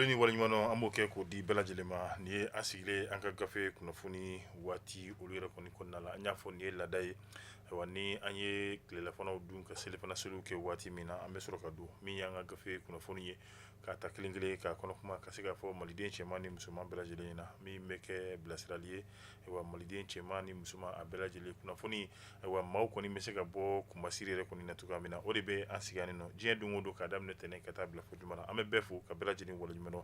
Foli ni waleɲumandɔn, an b'o kɛ k'o di bɛɛ lajɛlen ma. Nin ye an sigilen an ka gafe kunnafoni waati olu yɛrɛ kɔni kɔnɔna la. An y'a fɔ, nin ye laada ye. Ayiwa, ni an ye tilelafanaw dun ka selifana seliw kɛ waati min na, an bɛ sɔrɔ ka don min y'an ka gafe kunnafoni ye, k'a ta kelen kelen k'a kɔnɔ kuma, ka se k'a fɔ maliden cɛman ni musoman bɛɛ lajɛlen ɲɛna, min bɛ kɛ bilasirali ye. Ayiwa, maliden cɛman ni musoman, a bɛɛ lajɛlen kunnafoni, ayiwa, maaw kɔni bɛ se ka bɔ kunmasiri yɛrɛ kɔni na cogoya min na, o de bɛ an sigi yan nɔ diɲɛ don o don, k'a daminɛ tɛnɛn ka taa bila fo juma na. An bɛ bɛɛ fo ka bɛɛ lajɛlen waleɲumandɔn,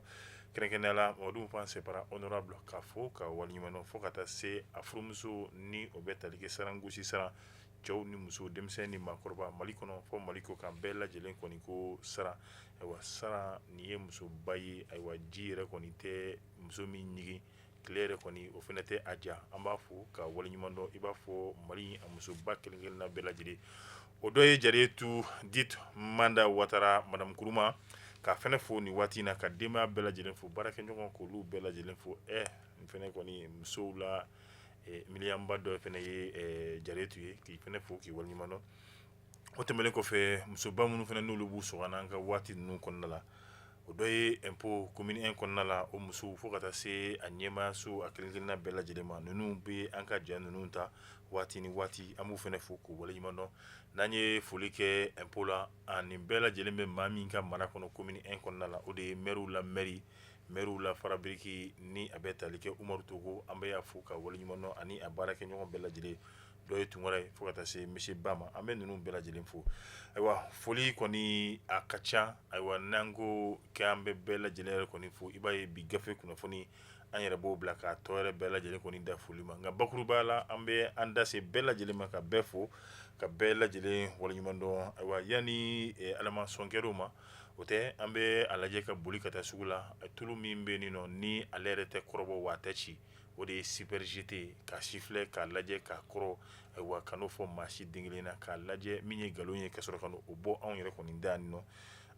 kɛrɛnkɛrɛnnenya la Mamadu Fan Sɛpara honorable, k'a fo ka waleɲumandɔn, fo ka taa se a furumuso ni o bɛ tali kɛ sarangosi saran, cɛw ni muso, denmisɛn ni maakɔrɔba, Mali kɔnɔ fɔ Mali kɔkan, bɛɛ lajɛlen kɔni ko saran. Ayiwa, saran nin ye musoba ye. Ayiwa, ji yɛrɛ kɔni tɛ muso min ɲigin, tile yɛrɛ kɔni o fana tɛ a ja. An b'a fo ka waleɲumandɔn. I b'a fɔ Mali a musoba kelen-kelenna bɛɛ lajɛlen, o dɔ ye Jariyetu dit Manda Watara, madame Kuruma, k'a fana fo nin waati in na, ka denbaya bɛɛ lajɛlen fo, baarakɛɲɔgɔn k'olu bɛɛ lajɛlen fo. Nin fana kɔni musow la miliyanba dɔ fana ye Jariyetu ye, k'i fana fo k'i waleɲumandɔn. O tɛmɛnen kɔfɛ, musoba minnu fana n'olu b'u sɔgɔ an ka waati ninnu kɔnɔna la, o dɔ ye impôt commune 1 kɔnɔna la, o musow, fo ka taa se a ɲɛmaayaso a kelen-kelenna bɛɛ lajɛlen ma. Ninnu bɛ an ka ja ninnu ta waati ni waati, an b'u fana fo k'u waleɲumandɔn. N'an ye foli kɛ impôt la, ani bɛɛ lajɛlen bɛ maa min ka mara kɔnɔ commune 1 kɔnɔna la, o de ye maire la maire, maire la farabiriki, ni a bɛ tali kɛ Umaru Togo, an bɛ y'a fo ka waleɲumandɔn, ani a baarakɛɲɔgɔn bɛɛ lajɛlen, dɔ ye Tunkara ye, fo ka taa se monsieur Ba ma. An bɛ ninnu bɛɛ lajɛlen fo. Ayiwa, foli kɔni a ka ca. Ayiwa, n'an ko k'an bɛ bɛɛ lajɛlen yɛrɛ kɔni fo, i b'a ye bi gafe kunnafoni an yɛrɛ b'o bila k'a tɔ yɛrɛ bɛɛ lajɛlen kɔni da foli ma. Nka bakuruba la, an bɛ an da se bɛɛ lajɛlen ma, ka bɛɛ fo ka bɛɛ lajɛlen waleɲumandɔn. Ayiwa, yanni alama sɔnkɛw ma, o tɛ, an bɛ a lajɛ ka boli ka taa sugu la. Tulu min bɛ nin nɔ, ni ale yɛrɛ tɛ kɔrɔbɔ wa a tɛ ci, o de ye Super GT. K'a sifilɛ, k'a lajɛ, k'a kɔrɔ, ayiwa, ka n'o fɔ maa si den kelen na, k'a lajɛ min ye nkalon ye, ka sɔrɔ ka o bɔ anw yɛrɛ kɔni da nɔ.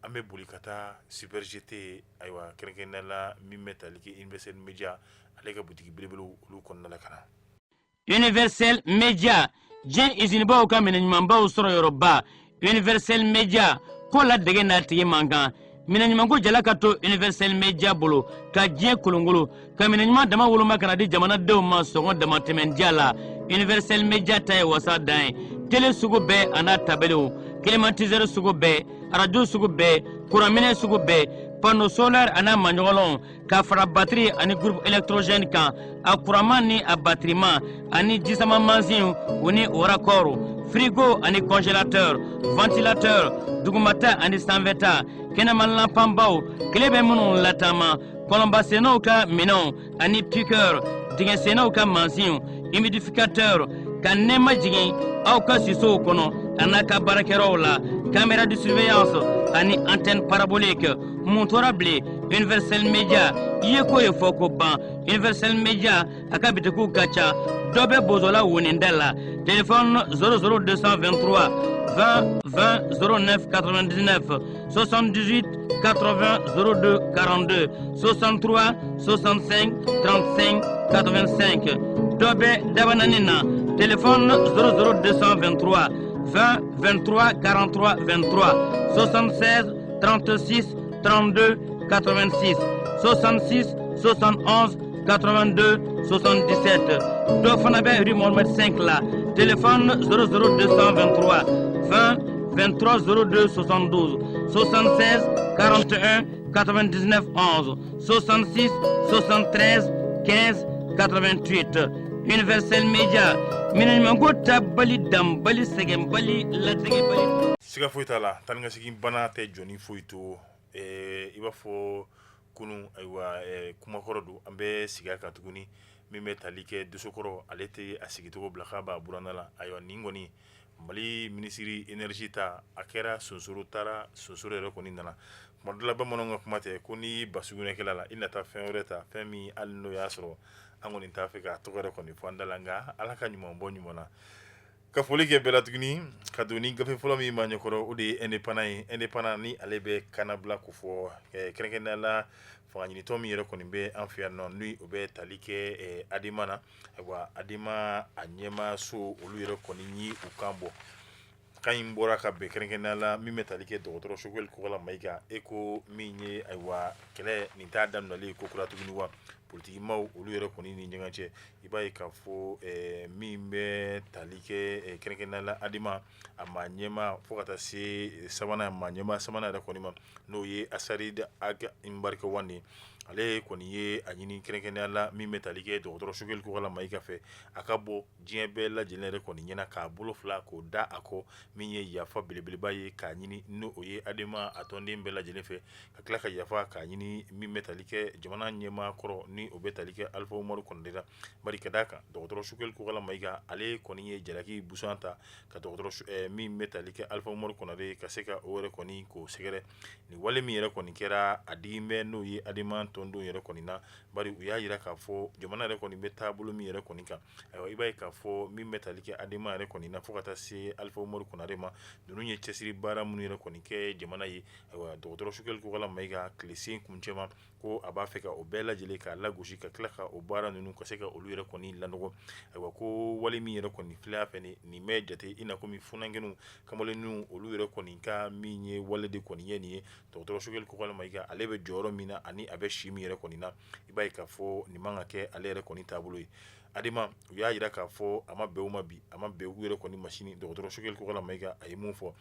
An bɛ boli ka taa Super GT, ayiwa, kɛrɛnkɛrɛnnenya la min bɛ tali kɛ Universel Media, ale ka butigi belebelew olu kɔnɔna la ka na. Universel Media, diɲɛ izinibaw ka minɛn ɲumanbaw sɔrɔ yɔrɔba. Universel Media ko la dege n'a tigi man kan. Minɛn ɲumanko jala ka to Universel Media bolo ka diɲɛ kolongolo, ka minɛn ɲuman dama woloma ka na di jamanadenw ma sɔngɔ damatɛmɛndiya la. Universel Media ta ye wasa dan ye. Tele sugu bɛɛ a n'a tabelew, climatiseur sugu bɛɛ, arajo sugu bɛɛ, kuranminɛ sugu bɛɛ, panneau solaire a n'a maɲɔgɔnlɔnw, ka fara batiri ani groupe électrogène kan, a kuranman ni a batiriman, ani jisama mansinw u ni o raccord, frigo ani congélateur, ventilateur, dugumata ani sanfɛta, kɛnɛma lanpanbaw, tile bɛ minnu lataama, kɔlɔnbasennaw ka minɛnw ani piqueur, dingɛsennaw ka mansinw, humidificateur, ka nɛɛma jigin aw ka sisow kɔnɔ a n'a ka baarakɛyɔrɔw la, caméra de surveillance ani antenne parabolique. Mun tora bilen? Universel Media i ye ko ye fɔ ko ban. Universel Media a ka bitikiw ka ca. Dɔ bɛ Bozola woninda la, téléphone 00 223 20 20 09 99, 78 80 02 42, 63 65 35 85. Dɔ bɛ Dabanani na, téléphone 00 223 20 23 43 23, 76 36 32 86, 66 71 82 77. Dɔ fana bɛ rue Mohamed 5 la, téléphone 00 223 20 23 02 72, 76 41 99 11, 66 73 15 88. Universel Media, minɛn ɲumanko tabali, danbali, sɛgɛnbali, latigɛbali. Siga foyi t'a la, tan ka segin bana tɛ jɔni foyi to. I b'a fɔ kunun, ayiwa, kumakɔrɔ don, an bɛ sigi a kan tuguni, min bɛ tali kɛ dosokɔrɔ, ale tɛ a sigicogo bila k'a b'a buranna la. Ayiwa, nin kɔni Mali minisiri énergie ta, a kɛra sonsoro taara, sonsoro yɛrɛ kɔni nana. Kuma dɔ la, bamananw ka kuma tɛ ko n'i ba sugunɛkɛla la, i na taa fɛn wɛrɛ ta, fɛn min hali n'o y'a sɔrɔ an kɔni t'a fɛ k'a tɔgɔ yɛrɛ kɔni fɔ an da la. Nka Ala ka ɲuman bɔ ɲuman na. Ka foli kɛ bɛɛ la tuguni, ka don ni gafe fɔlɔ min b'an ɲɛkɔrɔ, o de ye Indépendant ye. Indépendant ni ale bɛ kannabila ko fɔ, kɛrɛnkɛrɛnnenya la fanga ɲinitɔn min yɛrɛ kɔni bɛ an fɛ yan nɔ, ni o bɛ tali kɛ Adema na. Ayiwa, Adema a ɲɛmaaso olu yɛrɛ kɔni ye u kan bɔ. Kan in bɔra ka bɛn kɛrɛnkɛrɛnnenya la min bɛ tali kɛ dɔgɔtɔrɔ Choguel Kokalla Maïga, e ko min ye, ayiwa, kɛlɛ nin t'a daminɛlen ko kura tuguni wa politikimaw olu yɛrɛ kɔni ni ɲɔgɔn cɛ. I b'a ye k'a fɔ min bɛ tali kɛ kɛrɛnkɛrɛnnenya la Adema a maa ɲɛmaa fo ka taa se sabanan maa ɲɛmaa sabanan yɛrɛ kɔni ma, n'o ye Assarid Ag Imbark Wane, ale kɔni ye a ɲini kɛrɛnkɛrɛnnenya la min bɛ tali kɛ dɔgɔtɔrɔ Choguel Kokalla Maïga fɛ, a ka bɔ diɲɛ bɛɛ lajɛlen yɛrɛ kɔni ɲɛna k'a bolo fila k'o da a kɔ, min ye yafa belebeleba ye k'a ɲini n'o o ye Adema a tɔnden bɛɛ lajɛlen fɛ, ka tila ka yafa k'a ɲini min bɛ tali kɛ jamana ɲɛmaa kɔrɔ ni o bɛ tali kɛ Alpha Umaru Konare la. Bari ka d'a kan dɔgɔtɔrɔ Choguel Kokalla Maïga ale kɔni ye jalaki busan ta ka dɔgɔtɔrɔ min bɛ tali kɛ Alpha Umaru Konare ka se ka o yɛrɛ kɔni k'o sɛgɛrɛ. Nin wale min yɛrɛ kɔni kɛra, a digi bɛ n'o ye Adema tɔndenw yɛrɛ kɔni na, bari u y'a jira k'a fɔ jamana yɛrɛ kɔni bɛ taabolo min yɛrɛ kɔni kan. Ayiwa, i b'a ye k'a fɔ min bɛ tali kɛ Adema yɛrɛ kɔni na fo ka taa se Alpha Umaru Konare ma, ninnu ye cɛsiri baara minnu yɛrɛ kɔni kɛ jamana ye. Ayiwa, dɔgɔtɔrɔ Choguel Kokalla Maïga tile sen kuncɛma ko a b'a fɛ ka o bɛɛ lajɛlen k'a lagosi, ka tila ka o baara ninnu ka se ka olu yɛrɛ kɔni lanɔgɔ. Ayiwa, ko wale min yɛrɛ kɔni filɛ a fɛ, nin bɛ jate i n'a komi funankɛninw kamalenninw olu yɛrɛ kɔni ka min ye wale de kɔni ye nin ye. Dɔgɔtɔrɔ Choguel Kokalla Maïga ale bɛ jɔyɔrɔ min na ani a bɛ si min yɛrɛ kɔni na, i b'a ye k'a fɔ nin man ka kɛ ale yɛrɛ kɔni taabolo ye. Adema u y'a jira k'a fɔ a ma bɛn u ma bi, a ma bɛn u yɛrɛ kɔni ma sini. Dɔgɔtɔrɔ Choguel Kokalla Maïga a ye mun fɔ?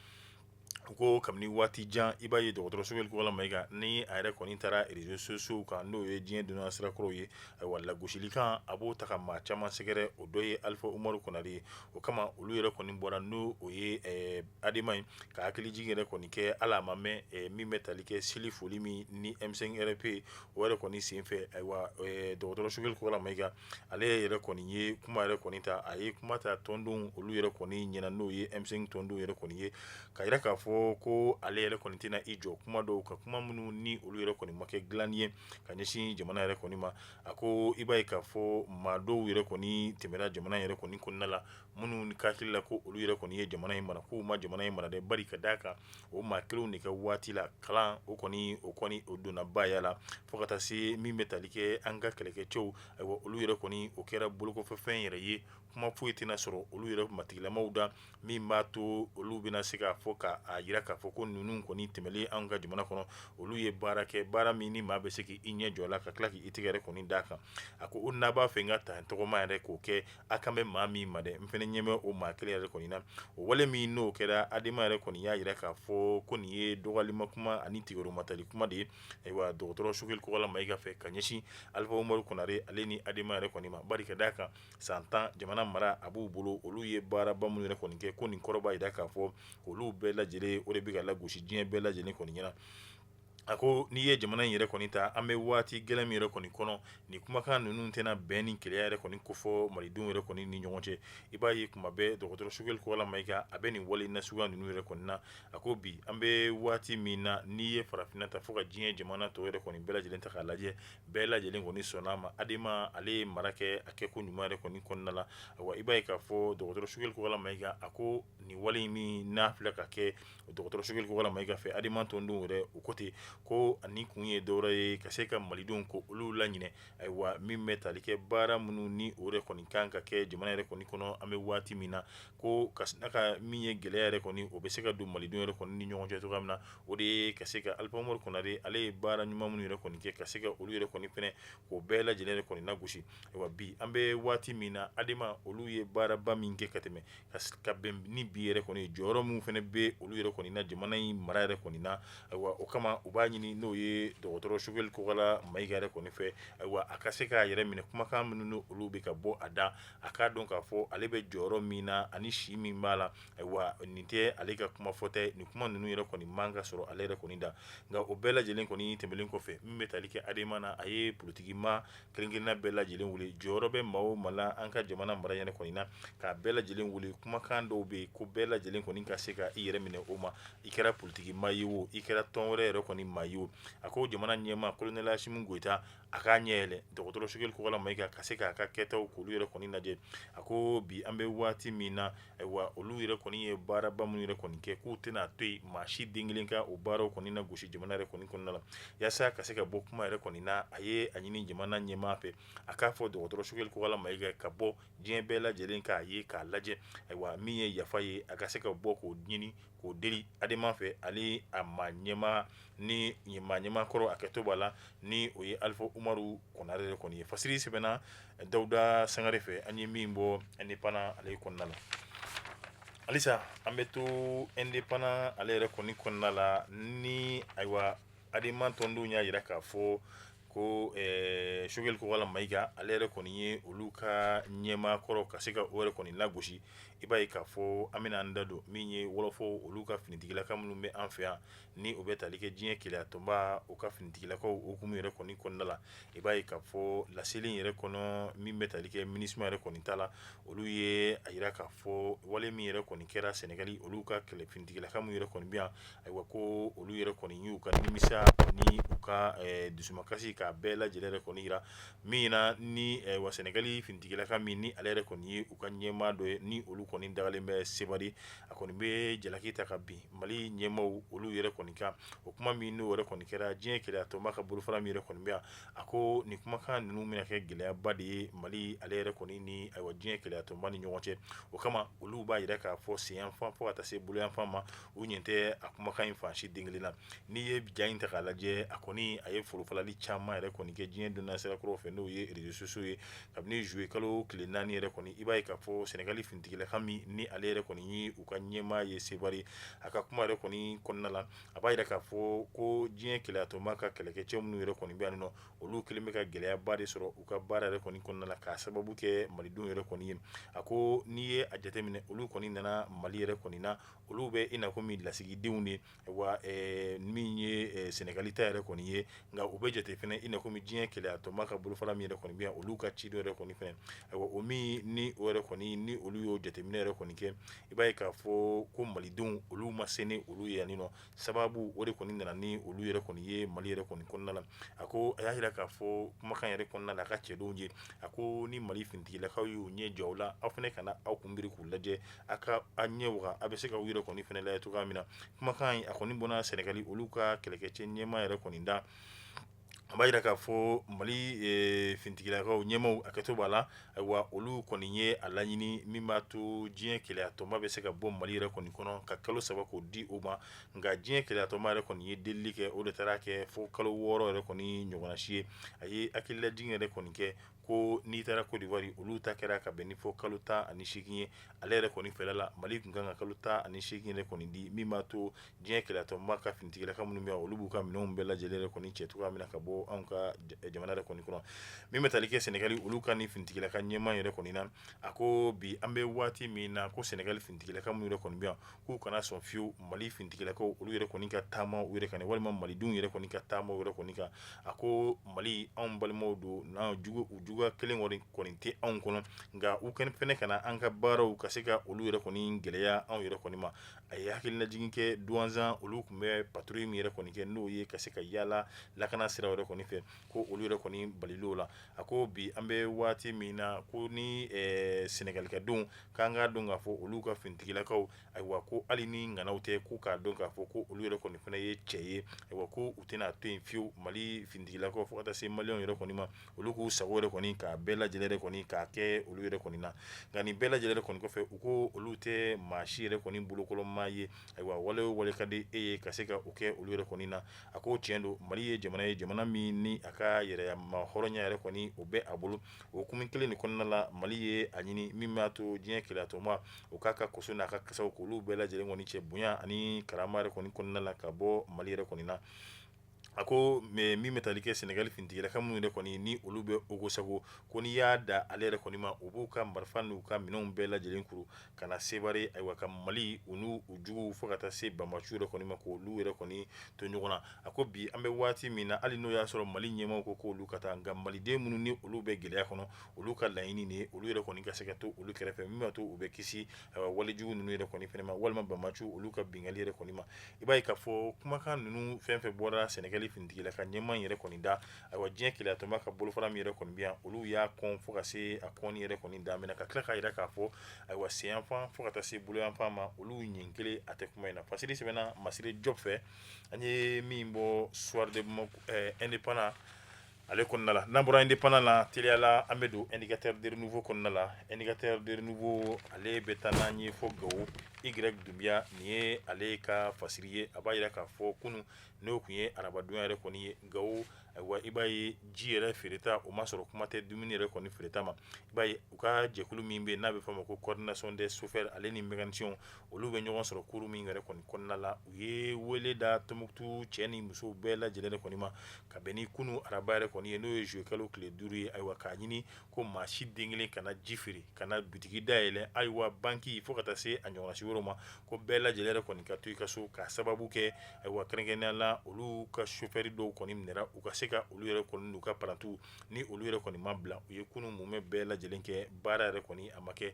U ko kabini waati jan, i b'a ye dɔgɔtɔrɔ Choguel Kokalla Maïga ni a yɛrɛ kɔni taara réseaux sociaux kan, n'o ye diɲɛ donna sirakɔrɔw ye, ayiwa, lagosilikan a b'o ta ka maa caman sɛgɛrɛ, o dɔ ye Alpha Umaru Konare ye. O kama olu yɛrɛ kɔni bɔra, n'o o ye Adema ye, ka hakilijigin yɛrɛ kɔni kɛ. Hali a ma mɛn, min bɛ tali kɛ seli foli min ni M5 RP o yɛrɛ kɔni senfɛ, ayiwa, dɔgɔtɔrɔ Choguel Kokalla Maïga ale yɛrɛ kɔni ye kuma yɛrɛ kɔni ta, a ye kuma ta tɔndenw olu yɛrɛ kɔni ɲɛna, n'o ye M5 tɔndenw yɛrɛ kɔni ye, ka jira k'a fɔ ko ale yɛrɛ kɔni tɛna i jɔ kuma dɔw ka kuma minnu ni olu yɛrɛ kɔni ma kɛ dilanni ye ka ɲɛsin jamana yɛrɛ kɔni ma. A ko i b'a ye k'a fɔ maa dɔw yɛrɛ kɔni tɛmɛra jamana yɛrɛ kɔni kɔnɔna la, minnu ka hakili la ko olu yɛrɛ kɔni ye jamana in mara, k'u ma jamana in mara dɛ. Bari ka d'a kan o maa kelenw de ka waati la, kalan o kɔni o kɔni o donna baya la fo ka taa se min bɛ tali kɛ an ka kɛlɛkɛcɛw, ayiwa, olu yɛrɛ kɔni o kɛra bolokɔfɛfɛn yɛrɛ ye. Kuma foyi tɛna sɔrɔ olu yɛrɛ matigilamaw da min b'a to olu bɛna se k'a fɔ k'a jira k'a fɔ ko ninnu kɔni tɛmɛlen an ka jamana kɔnɔ, olu ye baara kɛ, baara min ni maa bɛ se k'i ɲɛ jɔ la ka tila k'i tɛgɛ yɛrɛ kɔni d'a kan. A ko o n'a b'a fɛ n ka ta tɔgɔma yɛrɛ k'o kɛ, a kan bɛ maa min ma dɛ, n fana ɲɛ bɛ o maa kelen yɛrɛ kɔni na. O wale min n'o kɛra, Adema yɛrɛ kɔni y'a jira k'a fɔ ko nin ye dɔgɔyalima kuma ani tigɛrɔmatali kuma de ye, ayiwa, dɔgɔtɔrɔ Choguel Kokalla Maïga fɛ ka ɲɛsin Alpha Umaru Konare ale ni Adema yɛrɛ kɔni ma. Bari ka d'a kan san 10 jamana mara a b'u bolo, olu ye baaraba minnu yɛrɛ kɔni kɛ, ko nin kɔrɔ b'a jira k'a fɔ olu bɛɛ lajɛlen o de bɛ ka lagosi diɲɛ bɛɛ lajɛlen kɔni ɲɛna. A ko n'i ye jamana in yɛrɛ kɔni ta, an bɛ waati gɛlɛn min yɛrɛ kɔni kɔnɔ, nin kumakan ninnu tɛna bɛn ni kelenya yɛrɛ kɔni kofɔ malidenw yɛrɛ kɔni ni ɲɔgɔn cɛ. I b'a ye kuma bɛɛ dɔgɔtɔrɔ Choguel Kokalla Maïga a bɛ nin wale nasuguya ninnu yɛrɛ kɔni na. A ko bi an bɛ waati min na, n'i ye farafinna ta fo ka diɲɛ jamana tɔw yɛrɛ kɔni bɛɛ lajɛlen ta k'a lajɛ, bɛɛ lajɛlen kɔni sɔnna a ma, Adema ale ye mara kɛ a kɛ ko ɲuman yɛrɛ kɔni kɔnɔna la. Ayiwa, i b'a ye k'a fɔ dɔgɔtɔrɔ Choguel Kokalla Maïga a ko nin wale min n'a filɛ ka kɛ dɔgɔtɔrɔ Choguel Kokalla Maïga fɛ, Adema tɔndenw yɛrɛ o ko ten, ko nin kun ye dɔwɛrɛ ye ka se ka malidenw ko olu laɲinɛ, ayiwa, min bɛ tali kɛ baara minnu ni o yɛrɛ kɔni kan ka kɛ jamana yɛrɛ kɔni kɔnɔ an bɛ waati min na, ko ka sina ka min ye gɛlɛya yɛrɛ kɔni o bɛ se ka don malidenw yɛrɛ kɔni ni ɲɔgɔn cɛ cogoya min na, o de ye ka se ka Alpha Umaru Konare ale ye baara ɲuman minnu yɛrɛ kɔni kɛ, ka se ka olu yɛrɛ kɔni fɛnɛ k'o bɛɛ lajɛlen yɛrɛ kɔni lagosi. Ayiwa, bi an bɛ waati min na, Adema olu ye baaraba min kɛ ka tɛmɛ ka bɛn ni bi yɛrɛ kɔni jɔyɔrɔ minnu fɛnɛ bɛ olu yɛrɛ kɔni na jamana in mara yɛrɛ kɔni na. Ayiwa, o kama u b'a ɲini n'o ye dɔgɔtɔrɔ Choguel Kokalla Maïga yɛrɛ kɔni fɛ, ayiwa, a ka se k'a yɛrɛ minɛ kumakan minnu olu bɛ ka bɔ a da, a k'a dɔn k'a fɔ ale bɛ jɔyɔrɔ min na ani si min b'a la. Ayiwa, nin tɛ ale ka kuma fɔta ye, nin kuma ninnu yɛrɛ kɔni man ka sɔrɔ ale yɛrɛ kɔni da. Nka o bɛɛ lajɛlen kɔni tɛmɛnen kɔfɛ, min bɛ tali kɛ Adema na, a ye politiki maa kelen-kelenna bɛɛ lajɛlen wele, jɔyɔrɔ bɛ maa o maa la an ka jamana mara yɛrɛ kɔni na, k'a bɛɛ lajɛlen wele. Kumakan dɔw bɛ yen ko bɛɛ lajɛlen kɔni ka se ka i yɛrɛ minɛ o ma, i kɛra politiki maa ye o, i kɛra tɔn wɛrɛ yɛrɛ kɔni maa ye o. A ko jamana ɲɛmaa colonel Assimi Goïta a k'a ɲɛ yɛlɛ dɔgɔtɔrɔ Choguel Kokalla Maïga ka se k'a ka kɛtaw k'olu yɛrɛ kɔni lajɛ. A ko bi an bɛ waati min na, ayiwa, olu yɛrɛ kɔni ye baaraba minnu yɛrɛ kɔni kɛ, k'u tɛna to yen maa si den kelen ka o baaraw kɔni lagosi jamana yɛrɛ kɔni kɔnɔna la. Yaasa ka se ka bɔ kuma yɛrɛ kɔni na, a ye a ɲini jamana ɲɛmaa fɛ, a k'a fɔ dɔgɔtɔrɔ Choguel Kokalla Maïga ka bɔ diɲɛ bɛɛ lajɛlen k'a ye k'a lajɛ, ayiwa, min ye yafa ye. ye a ka se ka bɔ k'o ɲini k'o deli Adema fɛ, ale a maa ɲɛmaa ni maa ɲɛmaa kɔrɔ, a kɛto b'a la, ni o ye Alifa Umaru Konare yɛrɛ kɔni ye. Fasiri sɛbɛnna Dawuda Sangare fɛ, an ye min bɔ Indépendant ale kɔnɔna la. Halisa an bɛ to Indépendant ale yɛrɛ kɔni kɔnɔna la ni ayiwa Adema tɔndenw y'a jira k'a fɔ ko Choguel Kokala Mayiga, ale yɛrɛ kɔni ye olu ka ɲɛmaa kɔrɔ, ka se ka o yɛrɛ kɔni lagosi. I b'a ye k'a fɔ an bɛna an da don min ye wɔlɔfɔ olu ka finitigilaka minnu bɛ an fɛ yan, ni o bɛ tali kɛ diɲɛ kelenya tɔnba o ka finitigilakaw hukumu yɛrɛ kɔni kɔnɔna la. I b'a ye k'a fɔ laseli yɛrɛ kɔnɔ min bɛ tali kɛ MINUSMA yɛrɛ kɔni ta la, olu ye a jira k'a fɔ wale min yɛrɛ kɔni kɛra Sɛnɛgali, olu ka kɛlɛ finitigilaka minnu yɛrɛ kɔni bɛ yan, ayiwa ko olu yɛrɛ kɔni y'u ka nimisa ni u ka dusumakasi k'a bɛɛ lajɛlen yɛrɛ kɔni jira min na, ni wa Sɛnɛgali finitigilaka min ni ale yɛrɛ kɔni ye u ka ɲɛmaa dɔ ye, ni olu kɔni dagalen bɛ Sebari, a kɔni bɛ jalaki ta ka bin Mali ɲɛmaaw olu yɛrɛ kɔni kan. O kuma min n'o yɛrɛ kɔni kɛra diɲɛ kelenya tɔnba ka bolofara min yɛrɛ kɔni bɛ yan, a ko nin kumakan ninnu bɛna kɛ gɛlɛyaba de ye Mali ale yɛrɛ kɔni ni ayiwa diɲɛ kelenya tɔnba ni ɲɔgɔn cɛ. O kama olu b'a jira k'a fɔ senyanfan fo ka taa se boloyanfan ma, u ɲɛ tɛ a kumakan in fan si den kelen na. N'i ye ja in ta k'a lajɛ, a kɔni a ye forofalali caman yɛrɛ kɔni kɛ diɲɛ donna sirakɔrɔ fɛ, n'o ye réseaux sociaux ye, kabini juillet kalo tile 4 yɛrɛ kɔni. I b'a ye k'a fɔ Sɛnɛgali finitigilaka min ni ale yɛrɛ kɔni ye u ka ɲɛmaa ye Sebari, a ka kuma yɛrɛ kɔni kɔnɔna la, a b'a jira k'a fɔ ko diɲɛ kelenya tɔnba ka kɛlɛkɛcɛ minnu yɛrɛ kɔni bɛ yan nɔ, olu kɛlen bɛ ka gɛlɛyaba de sɔrɔ u ka baara yɛrɛ kɔni kɔnɔna la k'a sababu kɛ malidenw yɛrɛ kɔni ye. A ko n'i ye a jateminɛ, olu kɔni nana Mali yɛrɛ kɔni na, olu bɛ i n'a komi lasigidenw de wa min ye Sɛnɛgali ta yɛrɛ kɔni ye, nka u bɛ jate fana i n'a komi diɲɛ kelenya tɔnba ka bolofara min yɛrɛ kɔni bɛ yan, olu ka cidenw yɛrɛ kɔni fana. Ayiwa o min ni o yɛrɛ kɔni ni olu y'o jateminɛ yɛrɛ kɔni kɛ, i b'a ye k'a fɔ ko malidenw olu ma se ni olu ye yan nɔ, sababu o de kɔni nana ni olu yɛrɛ kɔni ye Mali yɛrɛ kɔni kɔnɔna la. A ko a y'a jira k'a fɔ kumakan yɛrɛ kɔnɔna la a ka cɛdenw ye, a ko ni Mali finitigilakaw y'u ɲɛ jɔ aw la, aw fana kana aw kun biri k'u lajɛ, a ka a ɲɛ waga, a bɛ se ka u yɛrɛ kɔni fana lajɛ cogoya min na. Kumakan in a kɔni bɔra Sɛnɛgali olu ka kɛlɛkɛcɛ ɲɛmaa yɛrɛ kɔni da. A b'a jira k'a fɔ Mali finitigilakaw ɲɛmaaw, a kɛto b'a la, ayiwa olu kɔni ye a laɲini min b'a to diɲɛ kelenya tɔnba bɛ se ka bɔ Mali yɛrɛ kɔni kɔnɔ, ka kalo 3 k'o di u ma. Nka diɲɛ kelenya tɔnba yɛrɛ kɔni ye delili kɛ, o de taara kɛ fo kalo 6 yɛrɛ kɔni ɲɔgɔnna si ye. A ye hakililajigin yɛrɛ kɔni kɛ ko n'i taara Côte d'Ivoire, olu ta kɛra ka bɛn ni fo kalo 18 ye. Ale yɛrɛ kɔni fɛla la, Mali tun kan ka kalo 18 yɛrɛ kɔni di min b'a to diɲɛ kelenya tɔnba ka finitigilaka minnu bɛ yan, olu b'u ka minɛnw bɛɛ lajɛlen yɛrɛ kɔni cɛ cogoya min na ka bɔ anw ka jamana yɛrɛ kɔni kɔnɔ. Min bɛ tali kɛ Sɛnɛgali olu ka ni finitigilaka ɲɛmaa yɛrɛ kɔni na, a ko bi an bɛ waati min na, ko Sɛnɛgali finitigilaka minnu yɛrɛ kɔni bɛ yan, k'u kana sɔn fiyewu Mali finitigilakaw olu yɛrɛ kɔni ka taama u yɛrɛ kan, walima malidenw yɛrɛ kɔni ka taama u yɛrɛ kɔni kan. A ko Mali anw balimaw don, n'an jugu u juguya kelen kɔni tɛ anw kɔnɔ, nka u kɛlen fana kana an ka baaraw ka se ka olu yɛrɛ kɔni gɛlɛya anw yɛrɛ kɔni ma. A ye hakililajigin kɛ Douentza, olu tun bɛ patrouille min yɛrɛ kɔni kɛ, n'o ye ka se ka yaala lakana sira yɛrɛ kɔni fɛ, ko olu yɛrɛ kɔni balil'o la. A ko bi an bɛ waati min na, ko ni Sɛnɛgalikadenw k'an k'a dɔn k'a fɔ olu ka finitigilakaw, ayiwa ko hali ni ŋanaw tɛ, ko k'a dɔn k'a fɔ ko olu yɛrɛ kɔni fana ye cɛ ye. Ayiwa ko u tɛna to yen fiyewu Mali finitigilakaw fo ka taa se maliyɛnw yɛrɛ kɔni ma, olu k'u sago yɛrɛ kɔni k'a bɛɛ lajɛlen yɛrɛ kɔni k'a kɛ olu yɛrɛ kɔni na. Nka nin bɛɛ lajɛlen yɛrɛ kɔni kɔfɛ, u ko olu tɛ maa si yɛrɛ kɔni bolokɔrɔmaa ye. Ayiwa wale o wale ka di e ye ka se ka o kɛ olu yɛrɛ kɔni na. A ko tiɲɛ don, Mali ye jamana ye, jamana min ni a ka yɛrɛma hɔrɔnya yɛrɛ kɔni o bɛ a bolo. O hukumu kelen de kɔnɔna la, Mali ye a ɲini min b'a to diɲɛ kelenya tɔnba o k'a ka koso n'a ka kasaw k'olu bɛɛ lajɛlen kɔni cɛ bonya ani karama yɛrɛ kɔni kɔnɔna la ka bɔ Mali yɛrɛ kɔni na. A ko min bɛ tali kɛ Sɛnɛgali finitigilaka minnu yɛrɛ kɔni ni olu bɛ Ogosago, ko n'i y'a da ale yɛrɛ kɔni ma, u b'u ka marifa n'u ka minɛnw bɛɛ lajɛlen kuru ka na Sebare, ayiwa ka Mali u n'u juguw fo ka taa se banbaanciw yɛrɛ kɔni ma, k'olu yɛrɛ kɔni to ɲɔgɔn na. A ko bi an bɛ waati min na, hali n'o y'a sɔrɔ Mali ɲɛmaaw ko k'olu ka taa, nka maliden minnu ni olu bɛ gɛlɛya kɔnɔ, olu ka laɲini de ye olu yɛrɛ kɔni ka se ka to olu kɛrɛfɛ, min b'a to u bɛ kisi walejugu ninnu yɛrɛ kɔni fana ma, walima banbaanciw olu ka binkanni yɛrɛ kɔni ma. I b'a ye k'a fɔ kumakan ninnu fɛn fɛn bɔra Sɛnɛgali finitigilaka ɲɛmaa yɛrɛ kɔni da, ayiwa diɲɛ kelenya tɔnba ka bolofara min yɛrɛ kɔni bɛ yan, olu y'a kɔn fo ka se a kɔnni yɛrɛ kɔni daminɛ, ka tila k'a jira k'a fɔ ayiwa senyanfan fo ka taa se boloyanfan ma, olu ɲin kelen a tɛ kuma in na. Fasiri sɛbɛnna Masire Jɔp fɛ, an ye min bɔ Soir de Bamako Indépendant. Ale kɔnɔna la, n'an bɔra Indépendant la, teliya la an bɛ don Indicateur de Renouveau kɔnɔna la. Indicateur de Renouveau, ale bɛ taa n'an ye fo Gawo. Y Dunbiya, nin ye ale ka fasiri ye. A b'a jira k'a fɔ kunun, n'o tun ye arabadon yɛrɛ kɔni ye Gawo, ayiwa, i b'a ye ji yɛrɛ feereta o ma sɔrɔ, kuma tɛ dumuni yɛrɛ kɔni feereta ma. I b'a ye u ka jɛkulu min bɛ yen n'a bɛ fɔ a ma ko Coordination des chauffeurs, ale ni mécaniciens, olu bɛ ɲɔgɔn sɔrɔ kuru min yɛrɛ kɔni kɔnɔna la, u ye wele da Tɔnbukutu cɛ ni musow bɛɛ lajɛlen de kɔni ma ka bɛn ni kunun araba yɛrɛ kɔni ye, n'o ye juillet kalo tile 5 ye. Ayiwa, k'a ɲini ko maa si den kelen kana ji feere, kana bitigi dayɛlɛ, ayiwa, banki fo ka taa se a ɲɔgɔnna si wɛrɛw ma, ko bɛɛ lajɛlen yɛrɛ kɔni ka to i ka so, k'a sababu kɛ, ayiwa, kɛrɛnkɛrɛnnenya la, olu ka chauffeur dɔw kɔni minɛra. U ka se ka olu yɛrɛ kɔni n'u ka parantiw ni olu yɛrɛ kɔni ma bila, u ye kunun mumɛ bɛɛ lajɛlen kɛ, baara yɛrɛ kɔni a ma kɛ.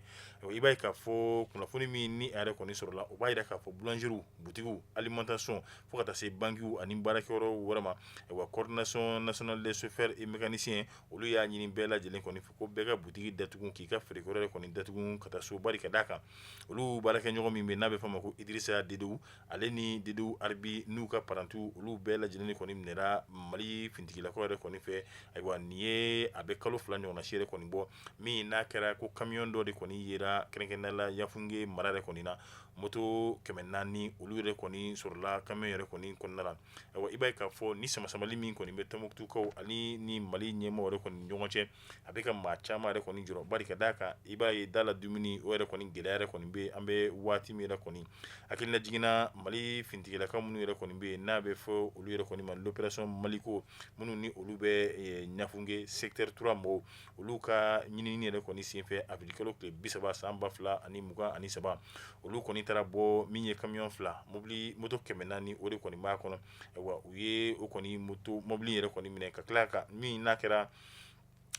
I b'a ye k'a fɔ kunnafoni min ni a yɛrɛ kɔni sɔrɔla, o b'a jira k'a fɔ boulangerie, butigiw, alimentation, fo ka taa se bankiw ani baarakɛyɔrɔ wɛrɛ ma, ayiwa, Coordination nationale des chauffeurs et mécaniciens, olu y'a ɲini bɛɛ lajɛlen kɔni fɛ ko bɛɛ ka butigi datugu, k'i ka feerekɛyɔrɔ yɛrɛ kɔni datugu ka taa so. Bari ka d'a kan, olu baarakɛɲɔgɔn min bɛ n'a bɛ f'a ma ko Idirisa Dedew, ale ni Dedew Aribi n'u ka parantiw, olu bɛɛ lajɛlen kɔni minɛra Mali finitigilakaw yɛrɛ kɔni fɛ. Ayiwa, nin ye a bɛ kalo 2 ɲɔgɔnna si yɛrɛ kɔni bɔ min n'a kɛra ko camion dɔ de kɔni yera kɛrɛnkɛrɛnnenya la Yafunge mara yɛrɛ kɔni na, moto 400, olu yɛrɛ kɔni sɔrɔla camion yɛrɛ kɔni kɔnɔna la. Ayiwa, i b'a ye k'a fɔ ni samasamali min kɔni bɛ Tɔnbukutukaw ani ni Mali ɲɛmɔgɔ yɛrɛ kɔni ɲɔgɔn cɛ, a bɛ ka maa caman yɛrɛ kɔni jɔrɔ. Bari ka d'a kan, i b'a ye da la dumuni o yɛrɛ kɔni gɛlɛya yɛrɛ kɔni bɛ an bɛ waati min yɛrɛ kɔni. Hakilina jiginna, Mali finitigilakaw minnu yɛrɛ kɔni bɛ yen n'a bɛ fɔ olu yɛrɛ kɔni ma l'opération Maliko, minnu ni olu bɛ Ɲafunge secteur 3 mɔgɔw, olu ka ɲinini yɛrɛ kɔni senfɛ avril kalo tile 30 san 2023, olu kɔni taara bɔ min ye camion 2, mobili moto 400, o de kɔni b'a kɔnɔ. Ayiwa, u ye o kɔni moto mobili yɛrɛ kɔni minɛ ka tila ka min n'a kɛra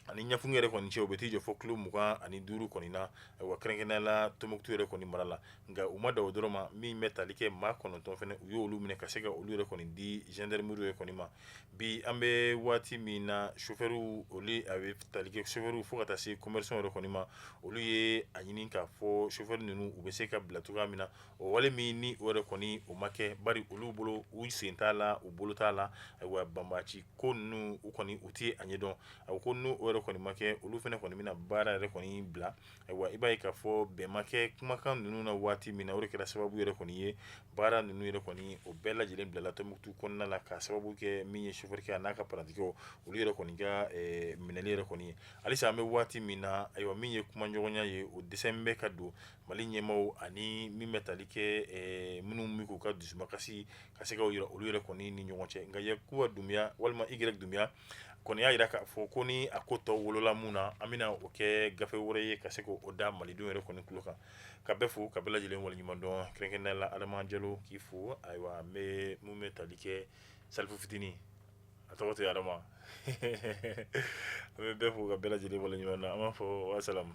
ani Ɲafunge yɛrɛ kɔni cɛ, u bɛ t'i jɔ fo kilo 25 kɔni na, ayiwa, kɛrɛnkɛrɛnnenya la Tɔnbukutu yɛrɛ kɔni mara la. Nka u ma dan o dɔrɔn ma, min bɛ tali kɛ maa 9 fana, u y'olu minɛ ka se ka olu yɛrɛ kɔni di gendarmerie yɛrɛ kɔni ma. Bi an bɛ waati min na, chauffeur, olu a bɛ tali kɛ chauffeur fo ka taa se commerçant yɛrɛ kɔni ma, olu ye a ɲini k'a fɔ chauffeur ninnu u bɛ se ka bila cogoya min na. O wale min ni o yɛrɛ kɔni o ma kɛ, bari olu bolo u sen t'a la, u bolo t'a la. Ayiwa, banbaanci ko ninnu, u kɔni u tɛ a ɲɛdɔn. A ko n'o yɛrɛ kɔni ma kɛ, olu fana kɔni bɛna baara yɛrɛ kɔni bila. Ayiwa, i b'a ye k'a fɔ bɛn ma kɛ kumakan ninnu na waati min na, o de kɛra sababu yɛrɛ kɔni ye baara ninnu yɛrɛ kɔni o bɛɛ lajɛlen bilala Tɔnbukutu kɔnɔna la, k'a sababu kɛ min ye chauffeur kɛ a n'a ka parantikɛw, olu yɛrɛ kɔni ka minɛli yɛrɛ kɔni ye. Halisa an bɛ waati min na, ayiwa, min ye kumaɲɔgɔnya ye, o dɛsɛ bɛ ka don Mali ɲɛmaaw ani min bɛ tali kɛ minnu bɛ k'u ka dusumakasi ka se ka yira olu yɛrɛ kɔni ni ɲɔgɔn cɛ. Nka Yakuba Dunbiya walima Y Dunbiya kɔni y'a jira k'a fɔ ko ni a ko tɔ wolola mun na, an bɛna o kɛ gafe wɛrɛ ye ka se k'o da malidenw yɛrɛ kɔni tulo kan. Ka bɛɛ fo, ka bɛɛ lajɛlen waleɲuman dɔn, kɛrɛnkɛrɛnnenya la Adama Jalo, k'i fo. Ayiwa, n bɛ mun bɛ tali kɛ Salifu fitinin, a tɔgɔ tɛ Adama. An bɛ bɛɛ fo ka bɛɛ lajɛlen waleɲuman dɔn. An b'a fɔ wasalamu.